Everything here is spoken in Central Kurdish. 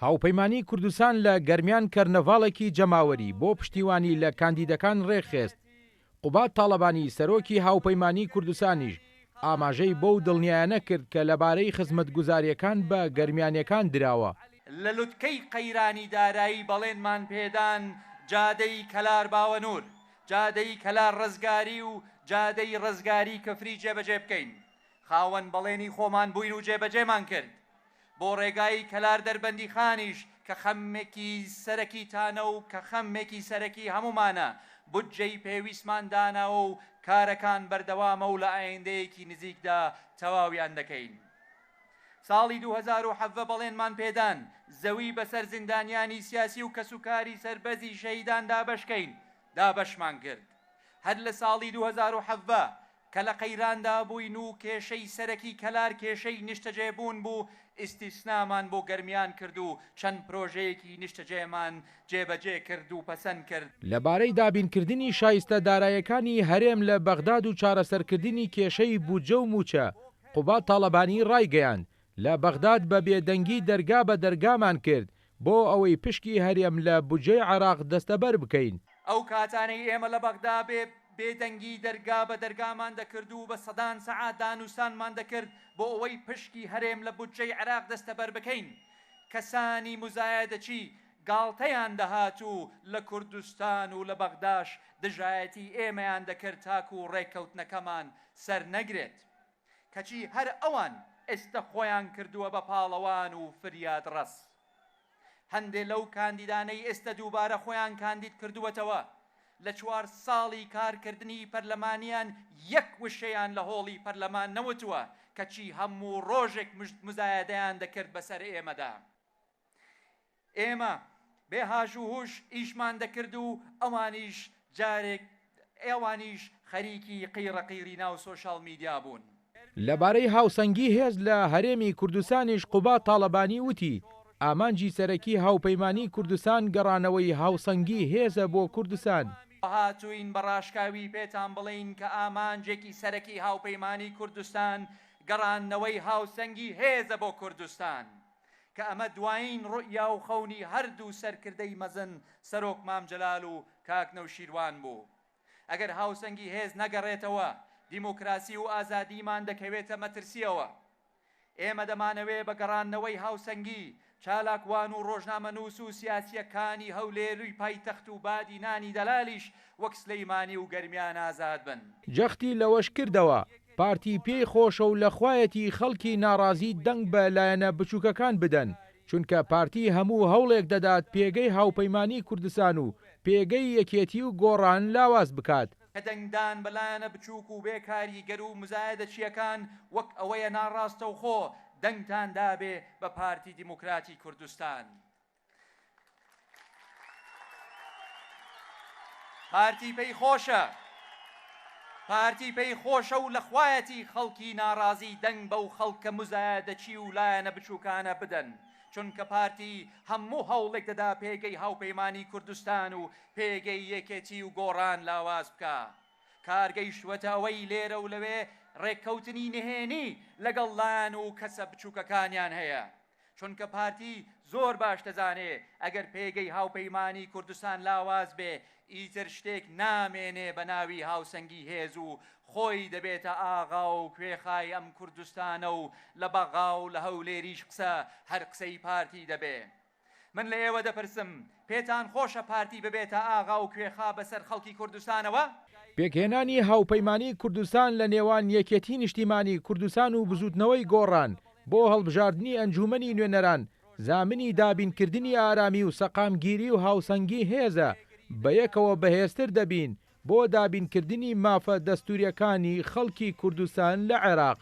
هاوپەیمانیی کوردستان لە گەرمیان کەرنەڤاڵێکی جەماوەری بۆ پشتیوانی لە کاندیدەکان رێکخست. قوباد تاڵەبانی سەرۆکی هاوپەیمانیی کوردستانیش ئاماژەی بەو دڵنیایانە کرد کە لەبارەی خزمەتگوزارییەکان بە گەرمیانییەکان دراوە. لە لوتکەی قەیرانی دارایی بەڵێنمان پێدان جادەی کەلار باوەنور، جادەی کەلار ڕزگاری و جادەی ڕزگاری کفری جێبەجێ بکەین. خاوەن بەڵێنی خۆمان بووین و جێبەجێمان کرد. بۆ ڕێگای کەلار دەربەندیخانیش کە خەمێکی سەرەکیتانە و کە خەمێکی سەرەکی هەموومانە، بودجەی پێویستمان داناوە و کارەکان بەردەوامە و لە ئایندەیەکی نزیکدا تەواویان دەکەین. ساڵی 2017 بەڵێنمان پێدان زەوی بەسەر زیندانیانی سیاسی و کەسوکاری سەربەزی شەهیدان دابەشکەین، دابەشمان کرد. هەر لە ساڵی 2017 کە لە قەیراندا بووین و کێشەی سەرەکی کەلار کێشەی نیشتەجێبوون بوو، ئیستیسنامان بۆ گەرمیان کرد و چەند پرۆژەیەکی نیشتەجێمان جێبەجێ کرد و پەسەند کرد. لەبارەی دابینکردنی شایستە دارایەکانی هەرێم لە بەغداد و چارەسەرکردنی کێشەی بودجە و مووچە، قوباد تاڵەبانی ڕایگەیاند، لە بەغداد بە بێدەنگی دەرگا بە دەرگامان کرد بۆ ئەوەی پشکی هەرێم لە بودجەی عێراق دەستەبەر بکەین. ئەو کاتانەی ئێمە لە بەغدا بێ بێدەنگی دەرگا بە دەرگامان دەکرد و بە سەدان سەعات دانوستانمان دەکرد بۆ ئەوەی پشکی هەرێم لە بودجەی عێراق دەستەبەر بکەین، کەسانی موزایەدەچی گاڵتەیان دەهات و لە کوردستان و لە بەغداش دژایەتی ئێمەیان دەکرد تاکو ڕێککەوتنەکەمان سەرنەگرێت. کەچی هەر ئەوان ئێستە خۆیان کردووە بە پاڵەوان و فریادڕەس. هەندێ لەو کاندیدانەی ئێستە دووبارە خۆیان کاندید کردووەتەوە، لە چوار ساڵی کارکردنی پەرلەمانیان یەک وشەیان لە هۆڵی پەرلەمان نەوتووە، کەچی هەموو ڕۆژێک مزایەدەیان دەکرد بەسەر ئێمەدا. ئێمە بێ هاژ و هوش ئیشمان دەکرد و ئەوانیش جارێک ئەوانیش خەریکی قیڕە قیڕی ناو سۆشاڵ میدیا بوون. لەبارەی هاوسەنگی هێز لە هەرێمی کوردستانیش قوباد تاڵەبانی وتی، ئامانجی سەرەکی هاوپەیمانی کوردستان گەڕانەوەی هاوسەنگی هێزە بۆ کوردستان. هاتووین بە ڕاشکاوی پێتان بڵێین کە ئامانجێکی سەرەکی هاوپەیمانی کوردستان گەڕاندنەوەی هاوسەنگی هێزە بۆ کوردستان. کە ئەمە دوایین ڕوئیا و خەونی هەردوو سەرکردەی مەزن سەرۆک مام جەلال و کاک نەوشیروان بوو. ئەگەر هاوسەنگی هێز نەگەڕێتەوە، دیموکراسی و ئازادیمان دەکەوێتە مەترسییەوە. ئێمە دەمانەوێ بە گەڕاندنەوەی هاوسەنگی، چالاکوان و ڕۆژنامەنووس و سیاسییەکانی هەولێری پایتەخت و بادینانی دەلالیش وەک سلیمانی و گەرمیان ئازاد بن. جەختی لەوەش کردەوە، پارتی پێی خۆشە و لە خوایەتی خەڵکی ناڕازی دەنگ بە لایەنە بچوکەکان بدەن، چونکە پارتی هەموو هەوڵێک دەدات پێگەی هاوپەیمانی کوردستان و پێگەی یەکێتی و گۆڕان لاواز بکات. کە دەنگدان بە لایەنە بچوک و بێ کاریگەر و مزایەدەچییەکان وەک ئەوەیە ناڕاستەوخۆ دەنگتان دابێ بە پارتی دیموکراتی کوردستان. پارتی پێی خۆشە پارتی پێی خۆشە و لە خوایەتی خەڵکی ناڕازی دەنگ بەو خەڵکە مزایەدەچی و لایەنە بچووکانە بدەن چونکە پارتی هەموو هەوڵێک دەدا پێگەی هاوپەیمانی کوردستان و پێگەی یەکێتی و گۆڕان لاواز بکا کار گەیشتووەتە ئەوەی لێرە و لەوێ ڕێککەوتنی نهێنی لەگەڵ لایەن و کەسە بچووکەکانیان هەیە چونکە پارتی زۆر باش دەزانێ ئەگەر پێگەی هاوپەیمانی کوردستان لاواز بێ ئیتر شتێک نامێنێ بە ناوی هاوسەنگی هێز و خۆی دەبێتە ئاغا و کوێخای ئەم کوردستانە و لە بەغا و لە هەولێریش قسە هەر قسەی پارتی دەبێ. من لە ئێوە دەپرسم پێتان خۆشە پارتی ببێتە ئاغا و کوێخا بەسەر خەڵکی کوردستانەوە؟ پێکهێنانی هاوپەیمانی کوردستان لە نێوان یەکێتی نیشتیمانی کوردستان و بزوتنەوەی گۆڕان بۆ هەڵبژاردنی ئەنجومەنی نوێنەران زامنی دابینکردنی ئارامی و سەقامگیری و هاوسەنگی هێزە، بەیەکەوە بەهێزتر دەبین بۆ دابینکردنی مافە دەستوریەکانی خەڵکی کوردستان لە عێراق.